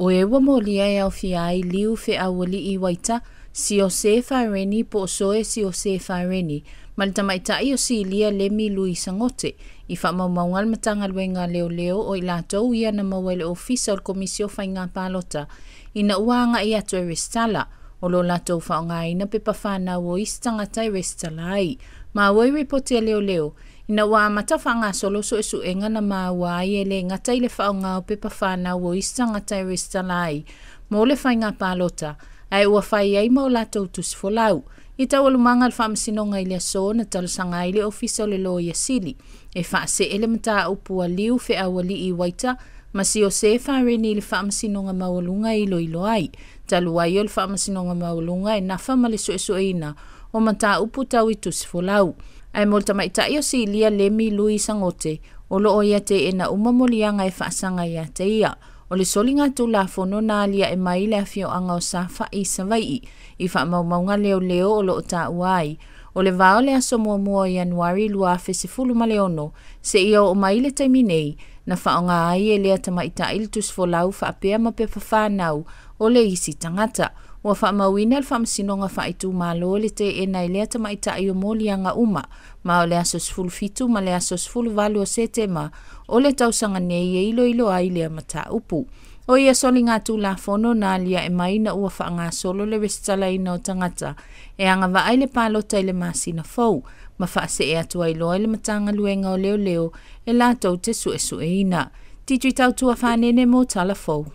O e ua molia e aofia ai Liu Feaualii Uaita, Siose Faireni po o Soe Siose Faireni, ma le tamaitai o Silia Lemi Lui Sagote. I faamaumauga a le Matagaluega a Leoleo o i latou ia na maua e le Ofisa o le Komisi o Faiga Palota ina ua agai atu e resitala, o lo o latou faaaogaina pepa fanau o isi tagata e resitala ai. Maua i ripoti a Leoleo, ina ua amata faagasolo suesuega na maua ai e le gata i le faaaoga o pepa fanau o isi tagata e resitala ai mo le faiga palota, ae ua fai ai ma o latou tusi folau. I taualumaga a le Faamasinoga i le aso na talosaga ai le Ofisa o le Loia Sili e faasee le mataupu a Liu Feaualii Uaita ma Siose Faireni i le Faamasinoga Maualuga e iloilo ai. Talu ai o le Faamasinoga Maualuga e nafa ma le suesueina o mataupu tau i tusi folau. Ae mo le tamaitai o Silia Lemi Lui Sagote, o lo o ia teena uma moliaga e faasaga ia te ia. O le soligatulafono na aliae mai le afioaga o Safa'i i Savai'i i faamaumauga leoleo o lo o taua ai. O le va o le aso 1 o Ianuari 2016 seia oo mai le taimi nei, na faaaoga ai e lea tamaitai le tusifolau faapea ma pepa fanau o le isi tagata. Ua faamauina le Faamasinoga Faaitumalo le teena e lea tamaitai o moliaga uma, ma o le aso 17 ma le aso 18 o Setema o le tausaga nei e iloilo ai lea mataupu. O ia soligatulafono na aliae mai ina ua faagasolo le resitalaina o tagata e agavaa i le palota i le masina fou, ma faasee atu ai loa i le Matagaluega o Leoleo e latou te suesueina. Titui Tautua Fanene mo Tala Fou.